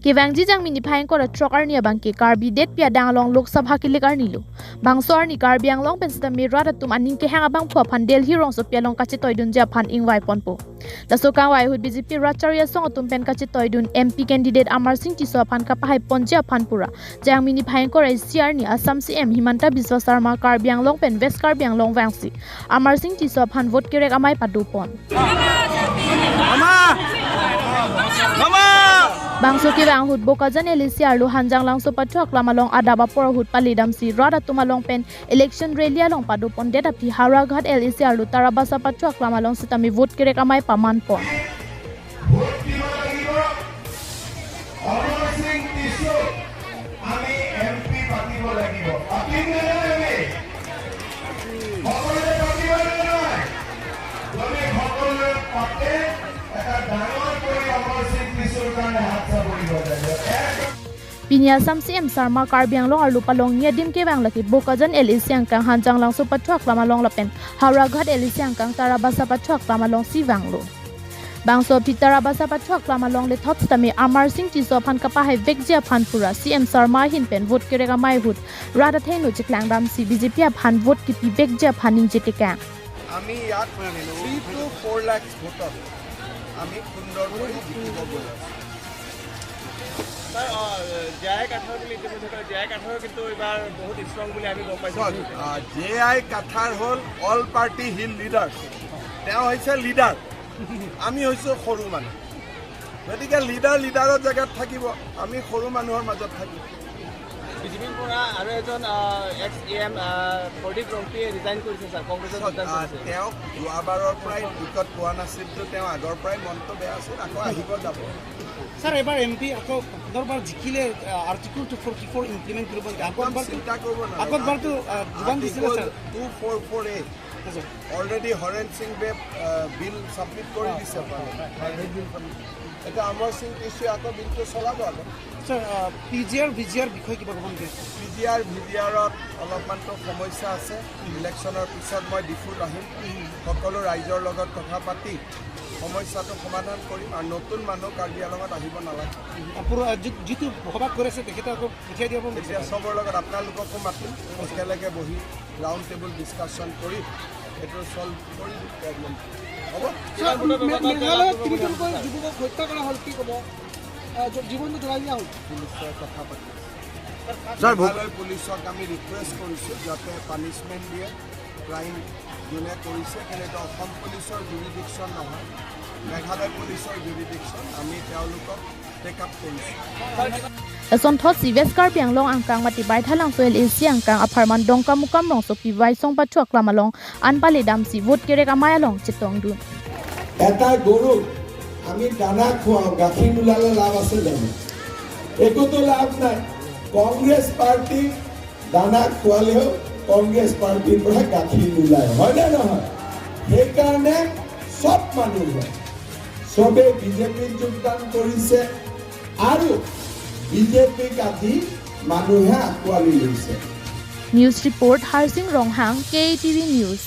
Ke wangji jang mini phaing kor truck arni abang ke Karbi det pia dangalong Lok Sabha kilik arni lo bangso arni Karbi Anglong pen sita mi rada tum aning ke hang abang phua phan Delhi rong so pia long kachi toidun ja phan ing wai ponpo laso kang wai hut BJP racharya song atum pen kachi toidun MP candidate Amar Singh Tisso phan ka pahai ponja phan pura jang mini phaing kor CR ni Assam CM Himanta Biswa Sarma Karbi Anglong pen West Karbi Anglong wangsi Amar Singh Tisso phan vote kerek amai padu pon. Mama! Mama! Bangso ki bang hut bokajan LC arlu hanjang langso pathuak lamalong adaba por hut palidam si rada tumalong pen election rally along padu pon deta phi Howraghat LC arlu tarabasa pathuak lamalong sitami vote kerek amai paman pon. Vote দিব লাগিব অমৰ সিং টিছুক। আমি M P পাতিব লাগিব। পাতিম নে নাই আমি? সকলোৱে পাতিব নে নাই? যদি সকলোৱে পাতে, এটা ডাঙৰ কৰি অমৰ সিং টিছুৰ কাৰণে হাত চাপৰিব লাগিব। Pinya Assam CM Sarma Karbi Anglong arlu palong nyadim ke bang laki bokajan LC angkang hanjang langso pathuak lamalong lapen Howraghat LC angkang tarabasa pathuak lamalong si wanglo. Bangso Pitarabasa pathuak lamalong le thot tami Amar Singh Tisso phan kapa hai vekjia phan pura CM Sarma hin pen vote kerega mai hut rada thenu chiklang dam si BJP phan vote ki pi vekjia phaning jetika. আমি ইয়াত 3 to 4 lakhs ভোটত আমি সুন্দৰকৈ জিকিব গৈ আছোঁ। Sir, J আই কাথাৰ বুলি ইতিমধ্যে ক'লে। জে আই কাথাৰো কিন্তু এইবাৰ বহুত ষ্ট্ৰং বুলি আমি গম পাইছোঁ। জে আই কাথাৰ হ'ল অল পাৰ্টি হিল লিডাৰ। তেওঁ হৈছে লিডাৰ, আমি হৈছোঁ সৰু মানুহ। গতিকে লিডাৰ লিডাৰৰ জেগাত থাকিব, আমি সৰু মানুহৰ মাজত থাকিম। বিজেপিৰ পৰা আৰু এজন ex E M Pradeep Rongpi resign কৰিছে ছাৰ, কংগ্ৰেছত যোগদান কৰিছে। তেওঁক যোৱাবাৰৰ পৰাই টিকট পোৱা নাছিলতো, তেওঁ আগৰ পৰাই মনটো বেয়া আছিল। আকৌ আহিব, যাব। ছাৰ, এবাৰ এম পি আকৌ পুনৰবাৰ জিকিলে আৰ্টিকল 244 ইমপ্লিমেণ্ট কৰিব নেকি? একদম চিন্তা কৰিব নালাগে। আগতবাৰটো যোগান দিছিলে sir. 244A already Haren Singh বে বিল ছাবমিট কৰি দিছে। এতিয়া অমৰ সিং টিছুৱে আকৌ বিলটো চলাব আকৌ। Sir, P G R V G R বিষয়ে কিবা ক'ব নেকি? P G R V G আৰত অলপমানতো সমস্যা আছে। ইলেকশ্যনৰ পিছত মই ডিফুত আহিম, সকলো ৰাইজৰ লগত কথা পাতি সমস্যাটো সমাধান কৰিম আৰু নতুন মানুহ কাৰ্বি আংলঙত আহিব নালাগে। যিটো বসবাস কৰি আছে, তেখেতে আকৌ পঠিয়াই দিব নেকি? এতিয়া চবৰ লগত আপোনালোককো মাতিম, একেলগে বহি ৰাউণ্ড টেবুল ডিছকাশ্যন কৰি সেইটো ছল্ভ কৰি দিম প্ৰব্লেমটো। হ'ব। মেঘালয়ত তিনিজনকৈ যুৱকক হত্যা কৰা হ'ল, কি ক'ব? জীৱনটো জ্বলাই দিয়া হ'ল। পুলিচৰ কথা পাতি মেঘালয় পুলিচক আমি ৰিকুৱেষ্ট কৰিছোঁ যাতে পানিছমেণ্ট দিয়ে ক্ৰাইম যোনে কৰিছে। কিন্তু এইটো অসম পুলিচৰ জুৰিডিকশ্যন নহয়, মেঘালয় পুলিচৰ জুৰিডিকশ্যন। আমি তেওঁলোকক টেক আপ কৰিছোঁ। Son thot si West Karbi Anglong angkang mati bai thalang so LAC angkang apharman dongka mukam rong so pi wai song pathuak lamalong anpali dam si vote kerek amai along chitong dun. এটা গৰুক আমি দানা খুৱাওঁ, গাখীৰ নোলালে লাভ আছে জানো? একোতো লাভ নাই। কংগ্ৰেছ পাৰ্টীক দানা খুৱালেও কংগ্ৰেছ পাৰ্টীৰ পৰা গাখীৰ নোলায়, হয়নে নহয়? সেইকাৰণে চব মানুহে, চবে বিজেপিত যোগদান কৰিছে আৰু বিজেপিক আজি মানুহে আঁকোৱালি লৈছে। News report Harsing Ronghang, KTV News.